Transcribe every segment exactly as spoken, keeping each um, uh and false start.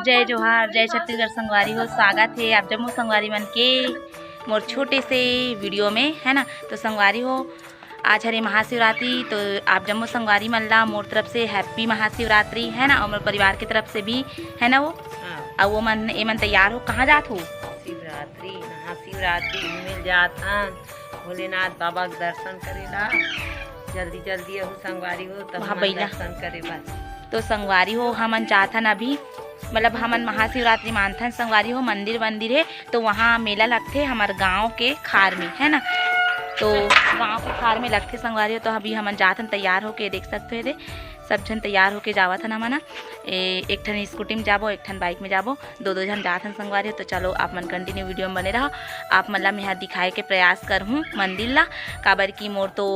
जय जोहार, जय छत्तीसगढ़ संगवारी हो, स्वागत हे आप जम्मो संगवारी मन के मोर छोटे से वीडियो में, है ना। तो संगवारी हो, आज हरे महाशिवरात्रि, तो आप जम्मो संगवारी मन ला मोर तरफ से हैप्पी महाशिवरात्रि, है ना, और मोर परिवार की तरफ से भी, है ना वो। हाँ। अब वो मन, ए मन तैयार हो, कहाँ जात हो? शिवरात्रि, महाशिवरात्रि घूमे जात हन भोलेनाथ बाबा के दर्शन करे ला। जल्दी जल्दी अहू संगवारी हो, तब वहाँ हमन बैला। दर्शन करे बर। तो संगवारी हो, हमन जात हन अभी, मतलब हमन महाशिवरात्रि मानथन संगवारी हो, मंदिर वंदिर हे, तो वहाँ मेला लगथे हमर गांव के खार में, है ना। तो गांव के खार में लगथे संगवारी हो। तो अभी हमन जात हन तैयार होके, देख सकते हो, ये दे सब झन तैयार होके जावत हन हमन ह। ए, एक ठन स्कूटी में जाबो, एक ठन बाइक में जाबो, दो दो झन जात हन संगवारी हो। तो चलो, आप मन कंटिन्यू वीडियो में बने रहो। आप मन ला मैं ह दिखाए के प्रयास करहूँ मंदिर ला, काबर कि मोर तो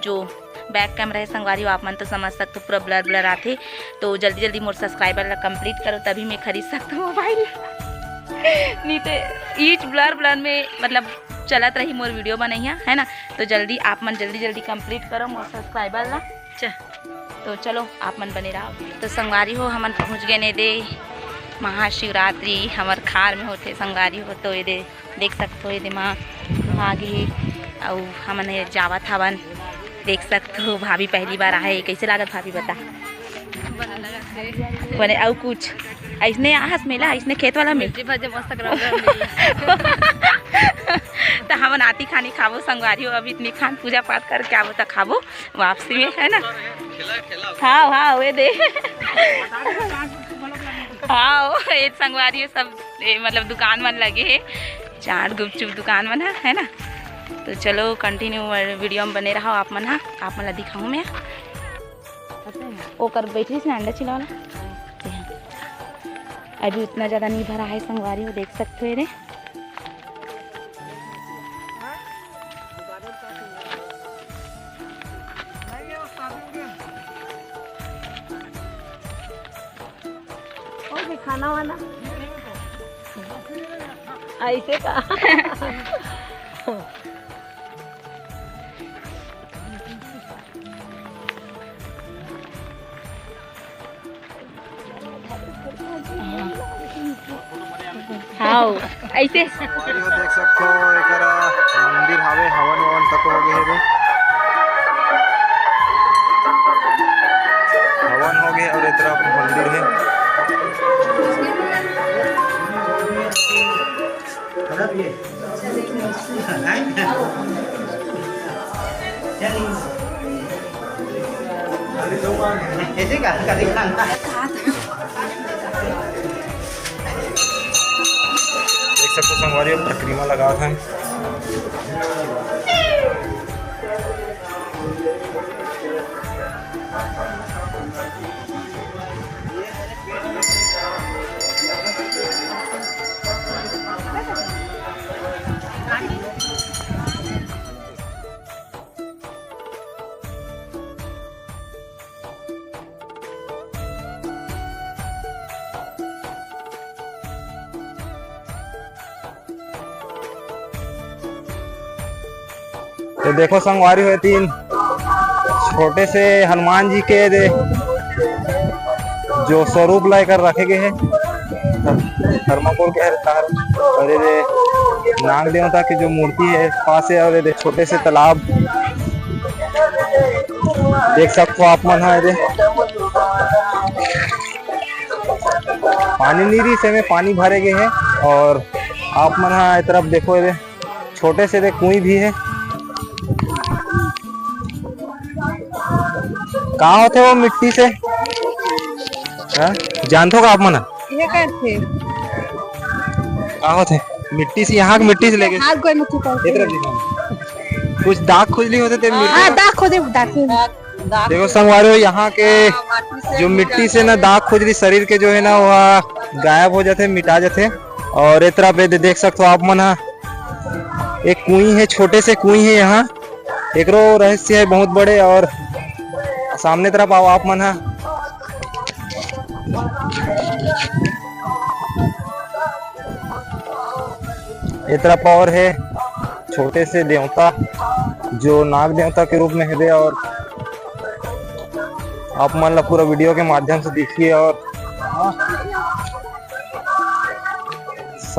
जो बैक कैमरा है संगवारी हो, आप मन तो समझ सकते हो, पूरा ब्लर ब्लर आथे। तो जल्दी जल्दी मोर सब्सक्राइबर ला कंप्लीट करो, तभी मैं खरीद सकता हूँ मोबाइल। नहीं तो ईच ब्लर ब्लर में, मतलब, चलत रही मोर वीडियो बनैया, है ना। तो जल्दी, आप मन जल्दी जल्दी कंप्लीट करो मोर सब्सक्राइबर ला। च-, तो चलो, आप मन बने रहो। तो संगवारी हो, हमन पहुँच गए ने दे महाशिवरात्रि हमर खार में होथे संगवारी हो। तो ये दे देख सकत हो, ये दे माँ आ गे हे, अउ हमन ये जावत हवन। देख सकत हो, भाभी पहली बार आहे, कैसे लागत भाभी, बता। बने अउ कुछ ऐसने आहस मेला, ऐसने खेत वाला में। मिर्ची भजे मस्त गरम गरम मिलला। तो हमन आती खानी खाबो संगवारी हो, अभी इतनी खान पूजा पाठ करके आबो तो खाबो वापसी में, है ना। हाँ, हाँ, वे दे। हाँ, ये संगवारी हो सब, ए, मतलब दुकान मन लगे हे, चाट गुपचुप दुकान मन ह, है ना। तो चलो, कंटिन्यू वीडियो में बने रहो आप मन ह, आप मन ला दिखाऊँ मैं। ओकर बैठिस ना अंडा चिला वाला। अभी उतना ज्यादा नहीं भरा है संगवारी हो, देख सकते हो ये दे। और भी खाना वाना ऐसे का। हाँ, ऐसे। संगवारी हो देख सकथो, एकरा मंदिर हावे, हवन ववन तको हो गे हे रे। हवन हो गे और ए तरफ मंदिर हे। ऐसे का, का दिखाना। देख सकते हो संगवारी, अब परिक्रमा लगावत हन। तो देखो संगवारी हो, ए तीन छोटे से हनुमान जी के दे जो स्वरूप ला एकर रखे गे हे, थर्माकोल के हरे तार, और ये दे नाग देवता के जो मूर्ति हे पास हे, और ये दे छोटे से तालाब देख सकथो आप मन ह। ये दे पानी नी रिहिस, एमे पानी भरे गे हे, और आप मन ह ए तरफ देखो, ये दे छोटे से दे कुई भी हे। का होथे वो मिट्टी से? हाँ? जानथो का आप मन? ये का थे? का होथे? मिट्टी से, यहाँ के मिट्टी से लेके हाथ गोड़ मिट्टी पर। ए तरफ दिखा। कुछ दाग खुजली होथे ते मिट्टी हाँ, में? दाग खुजली, दाग खुजली। देखो संगवारी हो, यहाँ के जो मिट्टी से ना दाग खुजली शरीर के जो है ना, वो गायब हो जाथे, मिटा जाथे। और ए तरफ ये दे-, देख सकथो आप मन ह, एक कुई हे, छोटे से कुई हे यहाँ, एकरो रहस्य हे बहुत बड़े। और सामने तरफ आओ आप मन ह, ए तरफ और हे छोटे से देवता, जो नाग देवता के रूप में हेबे, और आप मन ला पूरा वीडियो के माध्यम से दिखिए। और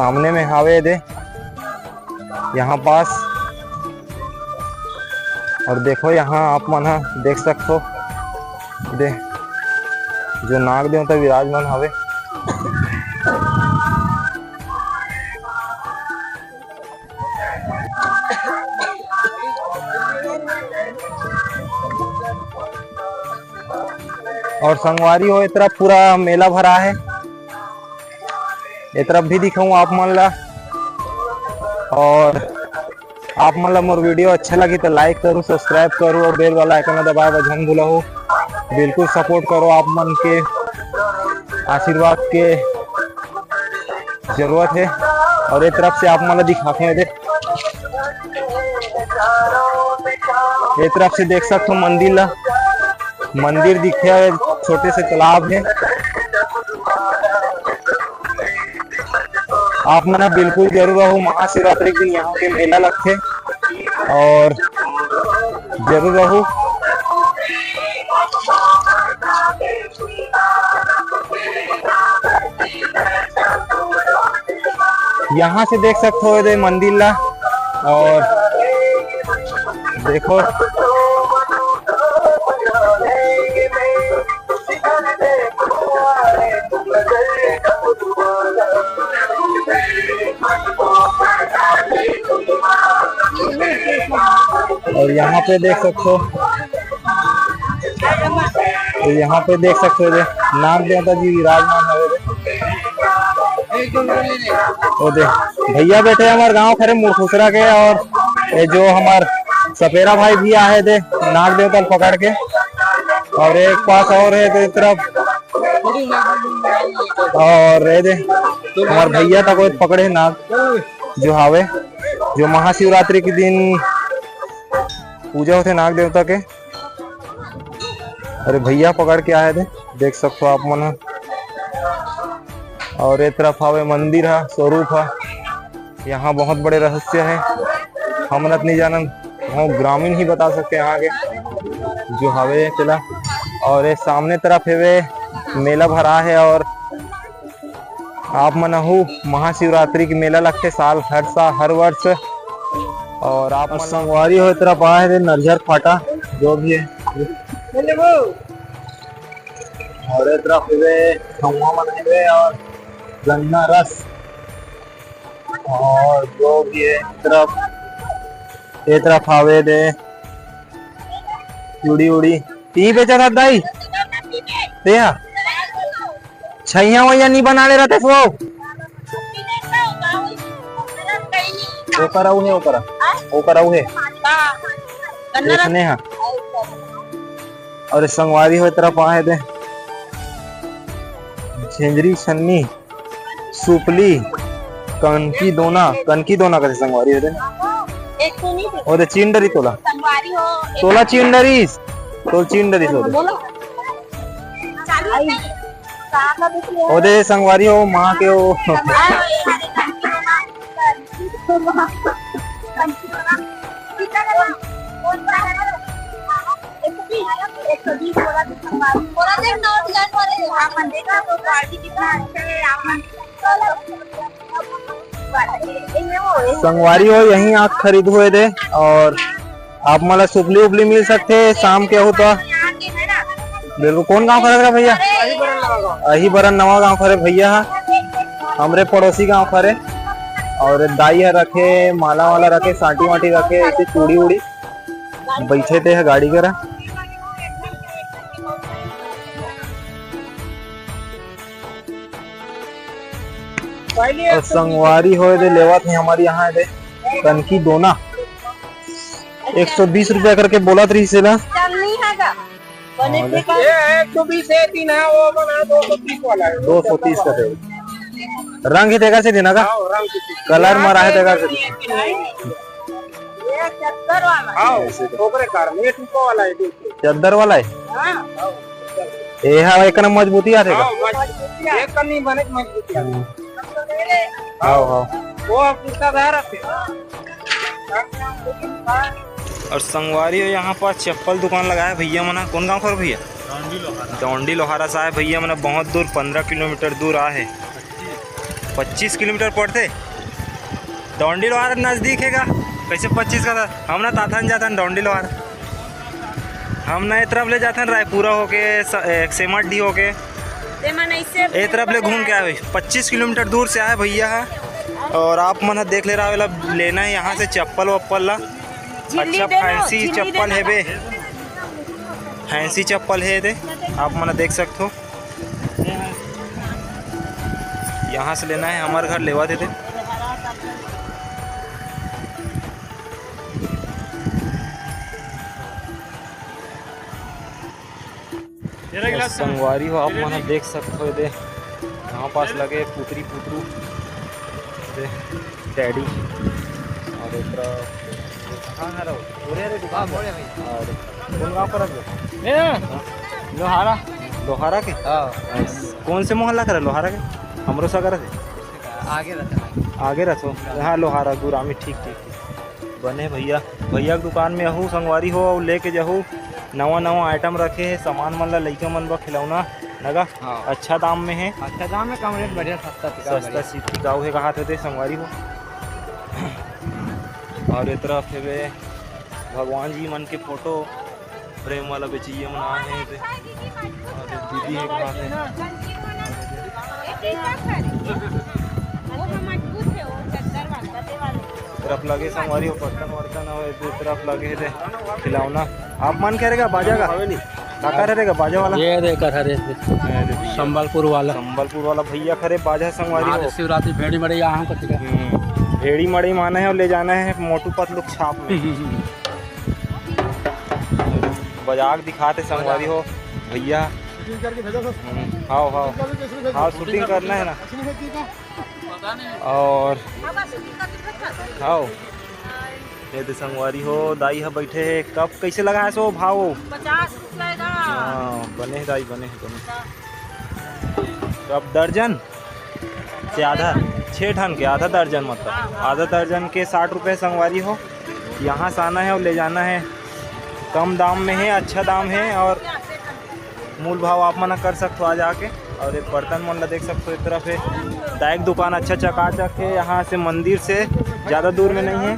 सामने में हावे दे, यहाँ पास। और देखो, यहाँ आप मन ह देख सकथो दे, जो नाग देवता विराजमान हावे। और संगवारी हो, ए तरफ पूरा मेला भरा है। ए तरफ भी दिखाऊं आप मन ला। और आप मन ला मोर video अच्छा लगी तो like करू, subscribe करू और bell वाला icon ला दबाए बर झन भूलहू। बिल्कुल support करो, आप मन के आशीर्वाद के जरूरत है। और ए तरफ से आप मन ला दिखाते हैं, देख, ए तरफ से देख सकते हो मंदिर ला, मंदिर दिखे, छोटे से तालाब है। आप मन बिल्कुल जरूर रहू, महाशिवरात्रि के दिन यहाँ के मेला लगथे और जरूर रहू। यहाँ से देख सकते हो ये मंदिर ला और देखो, और यहाँ पे देख सकते हो, तो यहाँ पे देख सकते हो, नाग देवता जी विराजमान है। ओ दे, भैया बैठे हमारे गांव खरे मुड़खुसरा के, और ये जो हमार सपेरा भाई भी आए दे नाग देवता ल पकड़ के, और एक पास और है तो इस तरफ, और ये दे हमार भैया तक वो पकड़े नाग जो हावे, जो महाशिवरात्रि के दिन पूजा होते नाग देवता के। अरे भैया पकड़ के आए दे, देख सकते हो आप मन ह। और ए तरफ हावे मंदिर ह, स्वरूप ह। यहाँ बहुत बड़े रहस्य है, हमन त नहीं जानन, हम ग्रामीण ही बता सकते हैं यहाँ के जो हावे तेला। और ये सामने तरफ हेवे मेला भरा है और आप मन अहू महाशिवरात्रि के मेला लगथे साल हर साल हर वर्ष। और आप मन संगवारी हो ए तरफ आए हे नरियर फाटा जो भी है, और ए तरफ हेवे खम्मा मन हेवे और गन्ना रस और जो भी है ए तरफ, ए तरफ हावे दे चूड़ी उड़ी। ती बेचा था दाई? ते हा? छैया वैया नहीं बना ले रहते सो। ओकर अउ हे, ओकर, ओकर अउ हे। देखने हा। और संगवारी हो ए तरफ आहे दे झेंझरी छन्नी, सुपली, कनकी दोना, कनकी दोना कथे संगवारी हो दे। एक तो नहीं थे। ओ दे चीन डरी तोला। संगवारी हो, एक तोला चीन डरीस, तोला चीन डरीस हो दे। बोलो। चालू है। कहाँ का देख लिया? ओ दे संगवारी हो, माँ के हो। संगवारी हो, यहीं आके खरीद हुए दे और आप मन ला सुपली उपली मिल सकथे शाम के हो तो। बिल्कुल। कौन गांव खरे भैया? अही बरन नवा गांव खरे भैया हा, हमरे पड़ोसी गांव खरे। और दाई ह रखे माला वाला रखे, सांटी वाटी रखे, ऐसे चूड़ी उड़ी बैठे ते ह गाड़ी करा। और संगवारी होए दे लेवत हे हमर यहाँ दे कनकी दोना एक सौ बीस रुपया करके बोलत रहिस हे ना। चलनी है का? हाँ, ले। ये है एक सौ बीस है, तीन है, वो बना दो सौ तीस वाला है। दो सौ तीस का दे। रंग ही तेकर से देना का? हाँ, रंग से। कलर मारा है तेकर से। ये चद्दर वाला है। हाँ, ओकरे कारण ये टूपा वाला है, देखिए। चद्दर वाला है? हाँ, हाँ। ये हा एक नंबर मजबूती आथे का? हाँ, मजबूती है। एक कन्नी बने मजबूती है। हम्म। हाँ, हाँ। वो अब कुर्ता दार आथे। और संगवारी हो, यहाँ पर चप्पल दुकान लगाए भैया मना। कौन गांव कर भैया? डौंडी लोहारा। डौंडी लोहारा से आए भैया मना, बहुत दूर, पंद्रह किलोमीटर दूर आए हे। पच्चीस किलोमीटर पड़थे। डौंडी लोहार नजदीक हे का? कैसे पच्चीस का था? हम ना ताथन जाथन डौंडी लोहार। हम ना ए तरफ ले जाथन रायपुरा होके स-, ए, सेमटडी होके। ए तरफ ले घूम के आए। पच्चीस किलोमीटर दूर से आए भैया है। और आप मन ह देख ले रहा, लेना है यहाँ से चप्पल वप्पल ला। अच्छा फैंसी चप्पल हे बे, फैंसी चप्पल हे दे, आप मन देख सकथो। यहाँ से लेना है, हमारे घर लेवा देते। संगवारी हो, आप मन देख सकथो, दे यहाँ पास लगे पुतरी पुतरू, दे डैडी। और एकरा कहाँ हरा हो? बोले रे दुकान पर। और कौन गाँव पर है? ए, लोहारा। लोहारा के? हाँ। कौन से मोहल्ला कर है लोहारा के? हमरो सा कर है। आगे रहता है। आगे रखो। हाँ, लोहारा गुरामी, ठीक, ठीक, ठीक। बने भैया, भैया के दुकान में आहू संगवारी हो, अउ लेके जाहू। नवा नवा आइटम रखे हे, सामान मन ला, लइका मन बर खिलौना नगा। हाँ। अच्छा दाम में हे। अच्छा दाम में, कम रेट, बढ़िया सस्ता टिकाऊ, सस्ता बढ़िया। सी टिकाऊ हे, कहात हे संगवारी हो। और ए तरफ हे बे भगवान जी मन के फोटो, प्रेम वाला बेचिए मन आए हे बे। और दीदी हे, कहात हे। तरफ लगे संगवारी हो, बर्तन वर्तन हो, ए दू तरफ लगे हे दे खिलौना। आप मन कह रहे का बाजा का? हवे नहीं। काकर हरे का बाजा वाला? ये दे कर हरे, संबलपुर वाला। संबलपुर वाला भैया खरे बाजा संगवारी हो। महादेव शिवरात्रि भेड़ी मड़ई यहाँ को ठीक है। हम्म, भेड़ी मड़ई माने हे और ले जाना हे मोटू पतलू के छाप में। बजा के दिखाते संगवारी हो भैया। शूटिंग करके भेजो सर। हम्म, हाव, हाव। शूटिंग करके कैसे भेजो? हाव, शूटिंग करना है ना। ऐसे नहीं भेजती क्या? और हाव, ये दे संगवारी हो, दाई ह बैठे हे। कप कैसे लगाए सो भाव? पचास रुपया का। हाँ, बने हे दाई, बने हे, बने हे। कप दर्जन से आधा, छः ठन के आधा दर्जन, मतलब आधा दर्जन के साठ रुपये संगवारी हो। यहाँ से आना है और ले जाना है, कम दाम में है, अच्छा दाम है और मोल भाव आप मन कर सकथो आ जाके। और ये बर्तन मन ला देख सकथो, एक तरफ हे दाई के दुकान, अच्छा चकाचक है। यहाँ से मंदिर से ज़्यादा दूर में नहीं है,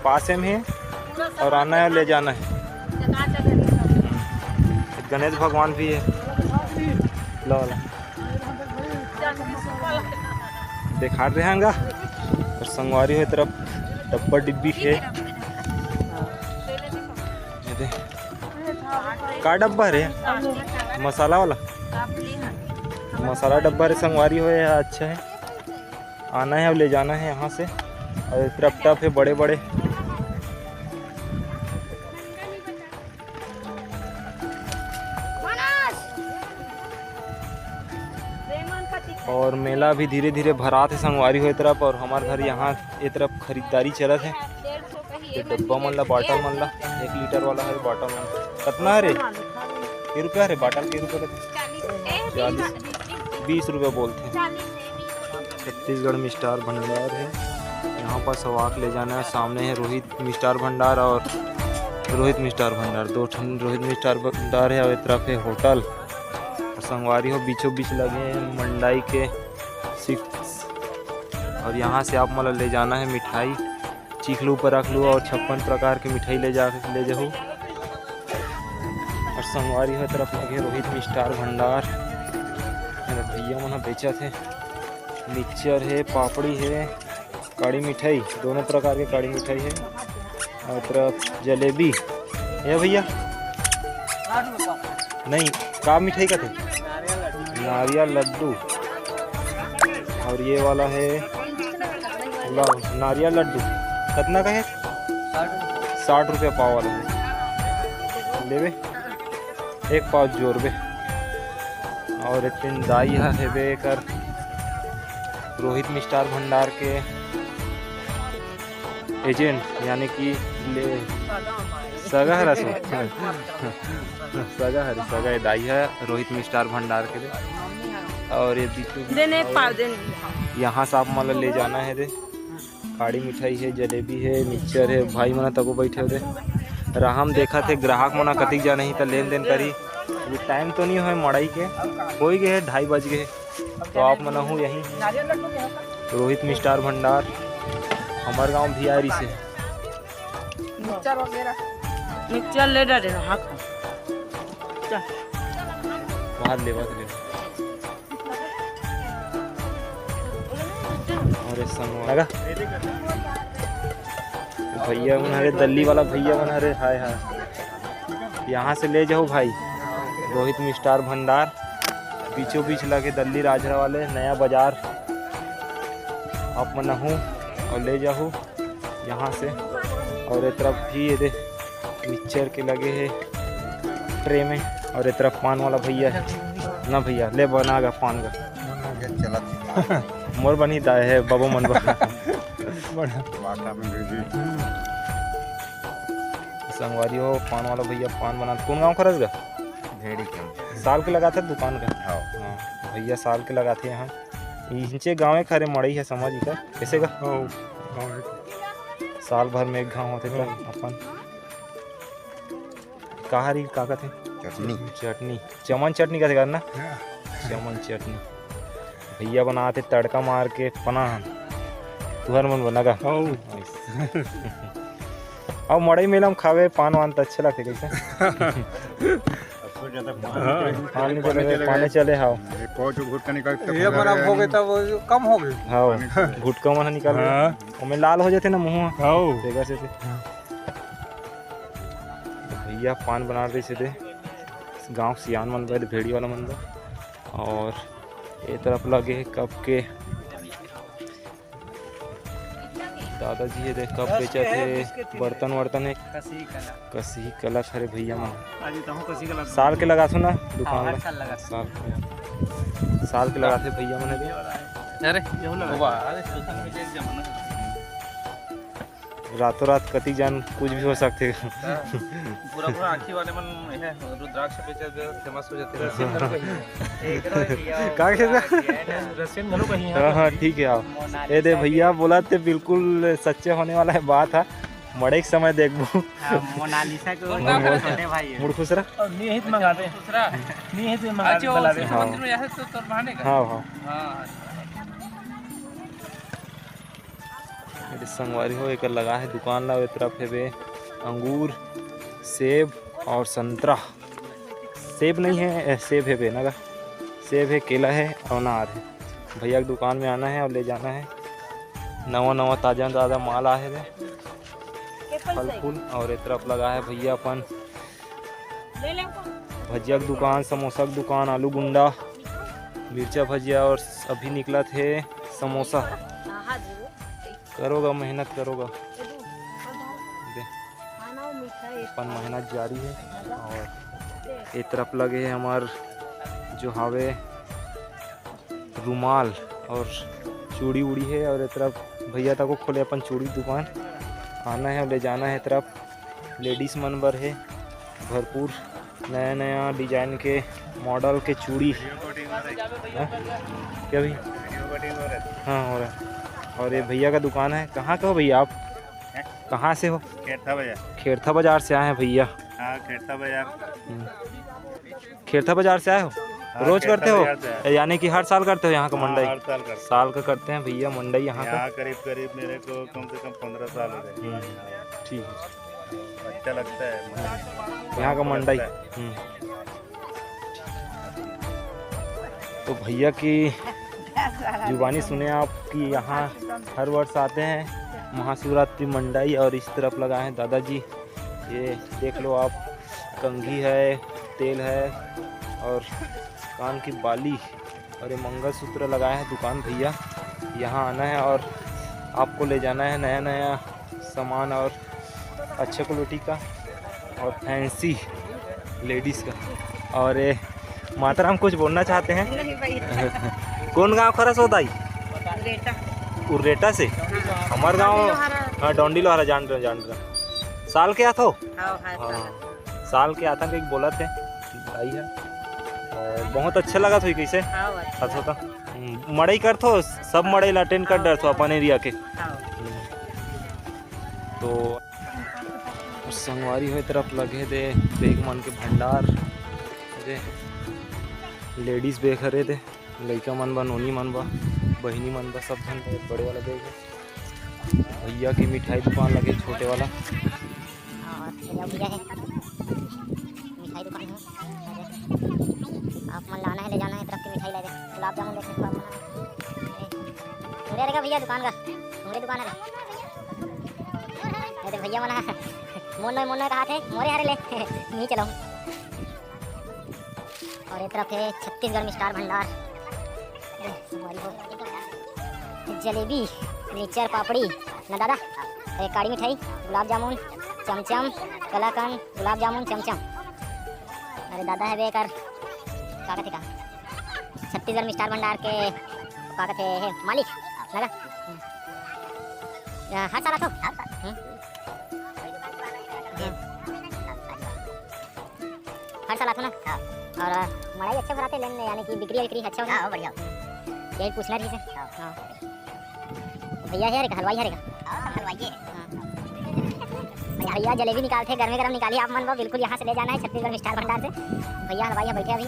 पास में है, और आना है, ले जाना है। गणेश भगवान भी है, लो वाला देखा रहे हैं। और संगवारी हो, ए तरफ डब्बा डिब्बी है। ये दे। का डब्बा रे? मसाला वाला? मसाला डब्बा रे संगवारी हो, ये अच्छा है। आना है और ले जाना है यहाँ से। और ए तरफ टप है बड़े बड़े। और मेला भी धीरे धीरे भरात हे संगवारी हो ए तरफ, और हमार घर यहाँ ए तरफ खरीदारी चलत हे। ये डब्बा मन ला, बॉटल मन ला, एक लीटर वाला है बॉटल मन। कतना हरे? के रुपया हरे बॉटल? के रुपया कथे? चालीस, बीस रुपया बोलथे। छत्तीसगढ़ मिष्ठार भंडार है, यहाँ पर सवाक ले जाना है। सामने है रोहित मिष्ठार भंडार और रोहित मिष्ठार भंडार, दो ठन रोहित मिष्ठार भंडार है और ए तरफ है होटल। और संगवारी हो, बीचों बीच लगे हैं मंडाई के सिक्स। और यहाँ से आप मतलब ले जाना है मिठाई, चीखलू, परखलू और छप्पन प्रकार के मिठाई ले जा, ले जाहू। और संगवारी हो, ए तरफ लगे रोहित मिष्ठार भंडार, मेरे भैया मन बेचत है, मिक्सचर है, पापड़ी है, काड़ी मिठाई, दोनों प्रकार के काड़ी मिठाई है। और ए तरफ जलेबी है भैया, नहीं, का मिठाई कथे? नारियल लड्डू। और ये वाला है ला-, नारियल लड्डू। कतना का है? साठ रुपया पाव वाला है। लेबे, एक पाव जोरबे। और एक दिन दाई हा हेबे कर रोहित मिष्ठार भंडार के एजेंट, यानी कि ले सगा हरा सो सगा हरे, सगा है दाई है रोहित मिष्ठार भंडार के दे। और ये बिट्टू भी देने पाव देने। यहाँ से आप मन ला ले जाना है दे। काड़ी मिठाई है, जलेबी है, मिक्सचर है, भाई मन तको बैठे होते। राहम देखा थे ग्राहक मन कतिक जाना ही त लेन देन करी। अभी टाइम तो नहीं होय मड़ई के, हो ही गए है, ढाई बज गए। तो आप मन आहू यहीं रोहित मिष्ठान भंडार, हमर गांव भियारी से। मिक्सचर ले डरे ना, हाँ खा। चल। बाहर ले, बाहर ले। अरे संगवा लगा। भैया मन हरे, दल्ली वाला भैया मन हरे, हाय हाय। यहाँ से ले जाओ भाई, रोहित मिष्ठान भंडार, बीचों बीच लगे दल्ली राजहरा वाले नया बाजार। आप मन आहू और ले जाहू यहाँ से। और ये तरफ भी ये दे मिक्सचर के लगे है ट्रे में, और ये तरफ पान वाला भैया है ना। भैया ले बना गा पान का। बना के चलत हे। मोर बनी दाय है बाबू मन बना। बना। वाटा में भी, भी। संगवारी हो, पान वाला भैया पान बना। कौन गांव खरस गा? भेड़ी के। साल के लगाथे दुकान का? हाँ। हाँ, भैया साल के लगाथे यहाँ। इहिंचे गाँव एक हरे मड़ई है, समझ इकर। कैसे गा? हाँ, हाँ। साल भर में एक घाव होथे त हाँ। अपन का हरी, का कथे? चटनी। चटनी, चमन चटनी कथे करना। हाँ। चमन चटनी। भैया बनाथे तड़का मार के पनाहन। तुहर मन बना का? हाँ। अब मड़ई मेला में खावे पान वान त अच्छे लगथे कैसे? सबसे ज्यादा पान। हाँ। पान चले, पान चले, हाँ। एक और जो घुटका निकाल के ये बड़ा हो गए तब वो जो कम हो गए। हाँ, घुटका मन निकाल के। हाँ। ओमे लाल हो जाथे ना मुंह। हाँ। तेकर से ते। भैया पान बना रहे से दे। गांव सियान मन बर, भेड़ी वाला मन बर। और ये तरफ लगे हे कब के दादाजी हे दे, कब बेचत हे, बर्तन वर्तन हे। कसी कला। कसी कला हरे भैया मन। आज तो हम कसी कला। साल के लगाथो ना दुकान हाँ, हर ला? साल लगाथो। साल के। साल के लगाथे भैया मन हे दे। अरे, यहू लगा। वाह, अरे, सोशल मीडिया के जमाना है। रातों रात कति जान कुछ भी हो सकथे। हाँ। पूरा पूरा आँखी वाले मन, यह रुद्राक्ष बेचे फेमस हो जाते हैं। रशियन घलो कहीं। का कहे? रशियन घलो कहीं। हाँ, हाँ, ठीक है, आओ। ये दे भैया बोला थे बिल्कुल सच्चे होने वाला है बात है। मड़ई के समय देखबो। हाँ, मोनालिसा के वो छोटे भाई है। मुड़ खुश रहा। और नहीं है तो मंगा दे। दूसरा। नहीं है तो मंगा दे, अच्छा, बुला दे। हाँ। मंदिर में यहाँ तो तोर बहाने का। हाँ, हाँ। हाँ। मेरे संगवारी हो, एकर लगा है दुकान ला, ए तरफ हेबे अंगूर, सेब और संतरा। सेब नहीं है, ए, सेब हेबे ना गा, सेब है, केला है और अनार है। भैया के दुकान में आना है और ले जाना है। नवा नवा ताजा ताजा माल आहे रे, फल फूल। और ए तरफ लगा है भैया अपन भजिया के दुकान, समोसा के दुकान, आलू गुंडा, मिर्चा भजिया और अभी निकलत हे समोसा। करोगा, मेहनत करोगा। दे। अपन मेहनत जारी है और ए तरफ लगे है हमार जो हावे रुमाल और चूड़ी उड़ी है और ए तरफ भैया तको खोले अपन चूड़ी दुकान। आना है और ले जाना है ए तरफ। लेडीज मन बर है भरपूर नया नया डिजाइन के मॉडल के चूड़ी। हाँ? क्या भैया? हाँ, हो रहा है। और ये भैया का दुकान है। कहाँ के हो भैया आप? हैं? कहाँ से हो? खेरथा बाजार। खेरथा बाजार से आए हैं भैया। हाँ, खेरथा बाजार। हम्म। खेरथा बाजार से आए हो? हाँ, रोज खेरथा करते हो? बाजार से आए। यानी कि हर साल करते हो यहाँ का हाँ, मंडई? हर साल करते हैं। साल का करते हैं भैया मंडई यहाँ का। यहाँ करीब करीब मेरे को कम से कम पन्द्रह साल हो गए। हम्म, ठीक है। अच्छा लगता है मंडई। यहाँ का मंडई। लगता है। हम्म। तो भैया की जुबानी सुने आप कि यहाँ हर वर्ष आते हैं महाशिवरात्रि मंडई, और इस तरफ लगा है दादाजी, ये देख लो आप, कंघी है, तेल है और कान की बाली और ये मंगलसूत्र लगाए हैं दुकान भैया। यहाँ आना है और आपको ले जाना है नया नया सामान और अच्छे क्वालिटी का और फैंसी लेडीज का। और ये माता राम कुछ बोलना चाहते हैं? नहीं भैया। कौन गांव खरस हो दाई? उर्रेटा। उर्रेटा से? हाँ। हमार गांव डोंडी लोहारा। हाँ, डोंडी लोहारा जान रहे, जान रहे। साल के आथो? हाँ, हाँ, हाँ। साल। साल के आथन कहिके बोलत हे दाई ह। और बहुत अच्छा लगत होही कइसे? हाँ, अच्छा। अच्छा था। हम्म, मड़ई करथो, सब मड़ई ला अटेंड कर डरथो अपन एरिया के। हाँ। हम्म। तो संगवारी हो ए तरफ लगे दे बैग मन के भंडार, दे लेडीज बैग हरे दे। लइका मन बर, नोनी मन बर, बहिनी मन बर, सब झन बर बड़े वाला बैग हे। भैया के मिठाई दुकान लगे छोटे वाला। और ये भैया है, मिठाई दुकान है। आप मन लाना है, ले जाना है, तरफ की मिठाई ले दे। गुलाब जामुन देख सकते हो आप मन। अरे, पूरे रहेगा भैया दुकान का, पूरे दुकान है। ये तो भैया मन मोर नोय, मोर नोय कहा थे, मोरे हरे ले। नहीं चलाऊँ। और ये तरफ है छत्तीसगढ़ मिष्ठार भंडार। जलेबी, मिक्सचर, पापड़ी ना दादा, अरे काड़ी मिठाई, गुलाब जामुन, चमचम, कलाकंद, गुलाब जामुन, चमचम। अरे दादा है बेकर, का कथे का, छत्तीसगढ़ मिष्ठार भंडार के का कथे हे मालिक ना गा? हम्म। हर साल आथो? हम्म। हम्म। हर साल आथो ना? हाँ। और, अ, मड़ई अच्छा भराथे लेन, यानी कि बिक्री विक्री अच्छा होथे? हाँ, बढ़िया। यही पूछना रहिसे। हाँ। हाँ। भैया हे रे, हलवाई हे रे? हाँ, हलवाई हे। हाँ। भैया जलेबी निकालथे, गरमे गरम निकाली आप मन बर, बिल्कुल यहाँ से ले जाना है छत्तीसगढ़ मिष्ठार भंडार से। भैया हलवाई हे, बैठे अभी,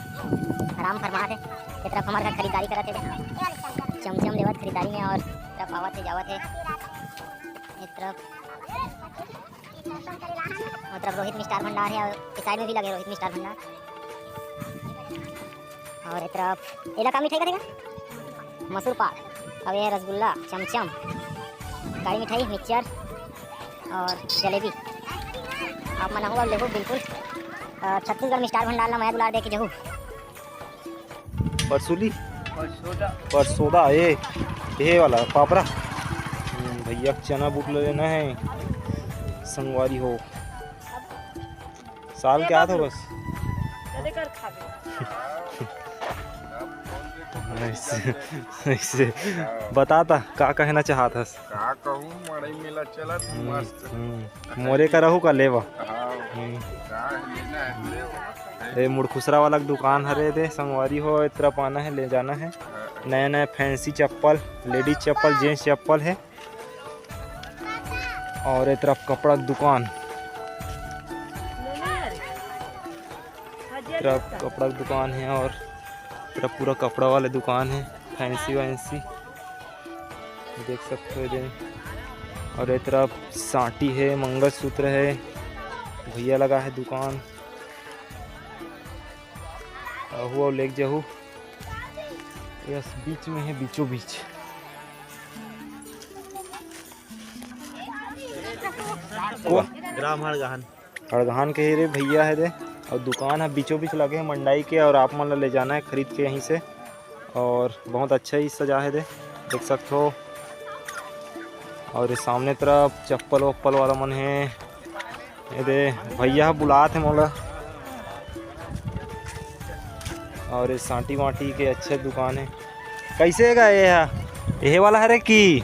आराम फरमात हे। ये तरफ हमर घर खरीदारी करत हे, चमचम लेवत खरीदारी में, और तरफ आवत हे, जावत हे। ये तरफ मतलब रोहित मिष्ठार भंडार है, और इस साइड में भी लगे रोहित मिष्ठार भंडार। और ये तरफ एला का मिठाई कथे का? मसूर पाक, अब ये रसगुल्ला, चमचम, काली मिठाई, मिक्सचर और जलेबी। आप मन आहू और लेहू बिल्कुल, अ, छत्तीसगढ़ मिष्ठार भंडार ला मया दुलार दे के जहू। परसुली? परसोदा। परसोदा, ए, ए वाला, पापरा। हम्म, भैया के चना बूट ल लेना है, संगवारी हो। साल के आत हो बस। ऐसे, ऐसे बता ता, का कहना चाहत हस? का कहूँ, मड़ई मेला चलत, हम्म, मस्त। हम्म। मोरे करा हू का लेवा। हाँ, हम्म। का लेना है, ले। ए, मुड़खुसरा वाला के दुकान हरे दे, संगवारी हो, ए तरफ आना है, ले जाना है। हाँ। नया नया फैंसी चप्पल, लेडीज चप्पल, जेंट्स चप्पल है। और ए तरफ कपड़ा के दुकान, तरफ कपड़ा के दुकान है, और तरफ पूरा कपड़ा वाले दुकान है, फैंसी वैंसी। देख सकते हो इधर। और ये तरफ सांटी है, मंगलसूत्र है, भैया लगा है दुकान। आहू और लेके जाहू। यस, बीच में है, बीचों बीच। वाह। ग्राम हड़गहन। हड़गहन के ही रे भैया है दे, और दुकान है बीचों बीच लगे है मंडाई के, और आप मन ला ले जाना है खरीद के यहीं से। और बहुत अच्छा ही सजा है दे, देख सकते हो। और ये सामने तरफ चप्पल वप्पल वाला मन है, ये दे भैया बुलात है मोला। और ये सांटी वाटी के अच्छे दुकान है। कैसे है गा ये हा? ये वाला हरे कि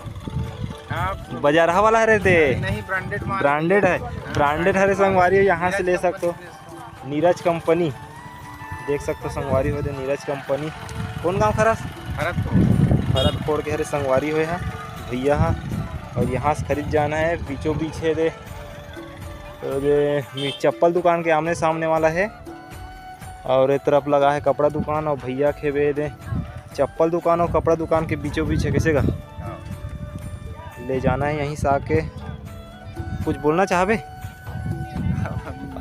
हाँ। बजारहा वाला हरे ते? नहीं, ब्रांडेड माल। ब्रांडेड है, हाँ, ब्रांडेड हरे संगवारी हो, यहाँ से ले सकते हो। नीरज कंपनी, देख सकते हो संगवारी हो दे, नीरज कंपनी। कौन गांव खरस? भरतपुर। भरतपुर के हरे संगवारी हो यहाँ भैया हा। और यहाँ से खरीद जाना है, बीचों बीच है दे, तो दे मी-, चप्पल दुकान के आमने सामने वाला है। और ये तरफ लगा है कपड़ा दुकान, और भैया के बे दे चप्पल दुकान और कपड़ा दुकान के बीचों बीच है। कैसे का हाँ। ले जाना है यहीं से आके, कुछ बोलना चाहबे?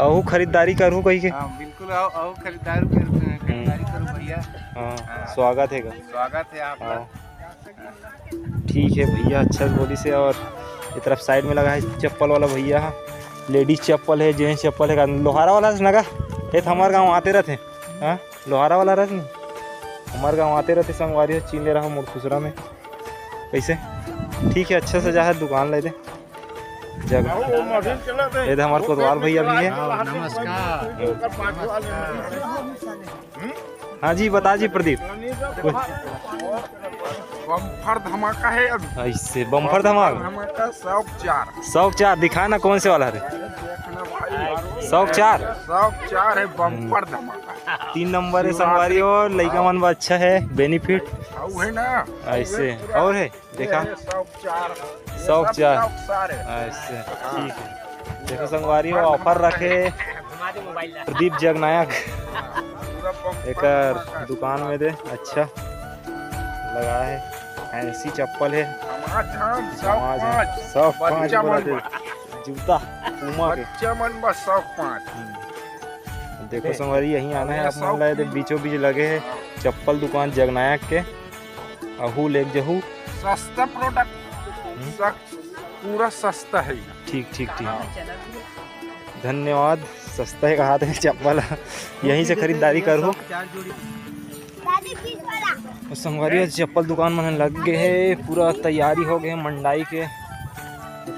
अहू खरीदारी करू कही के? हाँ, बिल्कुल, आओ, आओ, खरीदारी कर, खरीदारी करो भैया। हाँ, हाँ। स्वागत है गा। स्वागत है आपका। हाँ। ठीक है भैया, अच्छा बोली से। और ये तरफ साइड में लगा है चप्पल वाला भैया, लेडीज चप्पल है, जेंट्स चप्पल है। लोहारा वाला से नगा, ये तो हमारे गाँव आते रहते हैं। हाँ, लोहारा वाला रहते नहीं, हमारे गाँव आते रहते संगवारी हो, चीन ले रहा हूँ मुड़खुसरा में। कैसे? ठीक है, अच्छा सजा है दुकान ले दे। जग। ये तो हमारे कोतवाल भैया भी है। हाँ, नमस्कार। हाँ जी, बता जी प्रदीप। बम्पर धमाका है अभी। ऐसे बम्पर धमाका। धमाका शौक चार। शौक चार दिखा ना, कौन से वाला है? देखना भाई। शौक चार। शौक चार है, बम्पर धमाका। तीन नंबर है संगवारी, और लइका मन बर अच्छा है, बेनिफिट। अउ है ना? ऐसे अउ है पूरा और है, देखा? ये शौक चार। शौक ये सब चार। शौक चार है। ऐसे, हाँ। ठीक है। देखो संगवारी हो, ऑफर रखे प्रदीप जगनायक, पूरा बम्पर एकर धमाका। दुकान में दे। अच्छा, लगा है, फैंसी चप्पल है। समाज हम सब समाज है, पाँच। सब पाँच बच्चा बोला मन थे। बा। जूता पूमा के। बच्चा मन बा सब पाँच। हम्म। देखो संगवारी, यहीं आना है आप मन ला, ये दे बीचों बीच लगे है चप्पल दुकान जगनायक के। अहू लेग जहू। सस्ता प्रोडक्ट, हम्म। सस-, पूरा सस्ता है यहाँ। ठीक, ठीक, ठीक। हाँ। धन्यवाद। सस्ता है कहा थे चप्पल, यहीं से खरीदारी करो। संगवारी, आज चप्पल दुकान मन लग गए है, पूरा तैयारी हो गए है मंडाई के।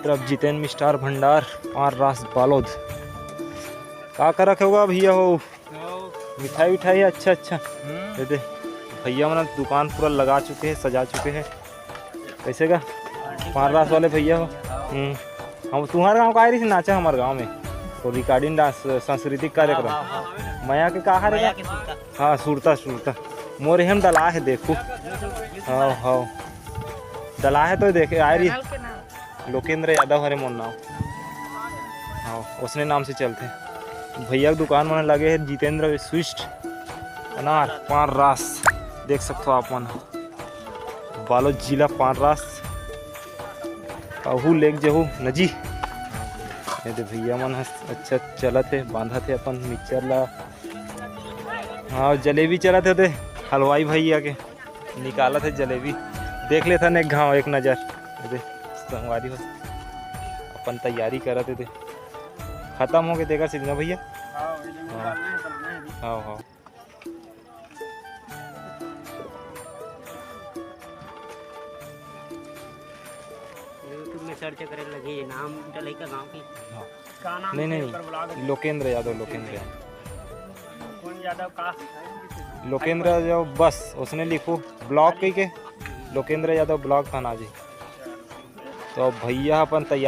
तरफ जितेन मिष्ठान भंडार, पान रास बालोद। का का रखे होगा भैया हो? मिठाई विठाई अच्छा अच्छा। हम्म। ये दे, भैया मन दुकान पूरा लगा चुके हैं, सजा चुके हैं। कैसे का? पान रास वाले भैया हो। हम्म। हम तुम्हारे गांव का आए रही नाचा हमारे गांव में, तो रिकॉर्डिंग डांस, सांस्कृतिक कार्यक्रम। हाँ, हाँ, हाँ। मया के कहा रे? मया के सुरता। हाँ, सुरता, सुरता। मोर एहम डला है, देखू। हाँ, हाँ। डला है तो देखे, आए रही। लोकेंद्र यादव हरे मोर नाम। हाँ, उसने नाम से चलते। भैया के दुकान मन लगे है जितेंद्र स्वीट अनार पान रास, देख सकते हो आप मन। बालोद जिला पान रास। अहू लेग जहू नजी। ये दे भैया मन ह अच्छा चलत हे, बांधत हे अपन मिक्सचर ला। हाँ, जलेबी चलत हे दे हलवाई भैया के, निकालत हे जलेबी। देख लेथन एक घाव, एक नजर। ये दे संगवारी हो अपन तैयारी करत हे दे। खत्म हो गए तेकर सीजना भैया। हाँ, वही जो हाँ। निकालना है, बनाना है अभी। हाँ, हाँ। YouTube में सर्च करे लगी, नाम डलई का गाँव की। हाँ। का नाम नहीं, है नहीं, ओकर ब्लॉग? लोकेंद्र यादव, लोकेंद्र यादव। कौन यादव का? लोकेंद्र यादव, बस उसने लिखो ब्लॉग कही के, लोकेंद्र यादव ब्लॉग थाना जी। तो भैया अपन तैयार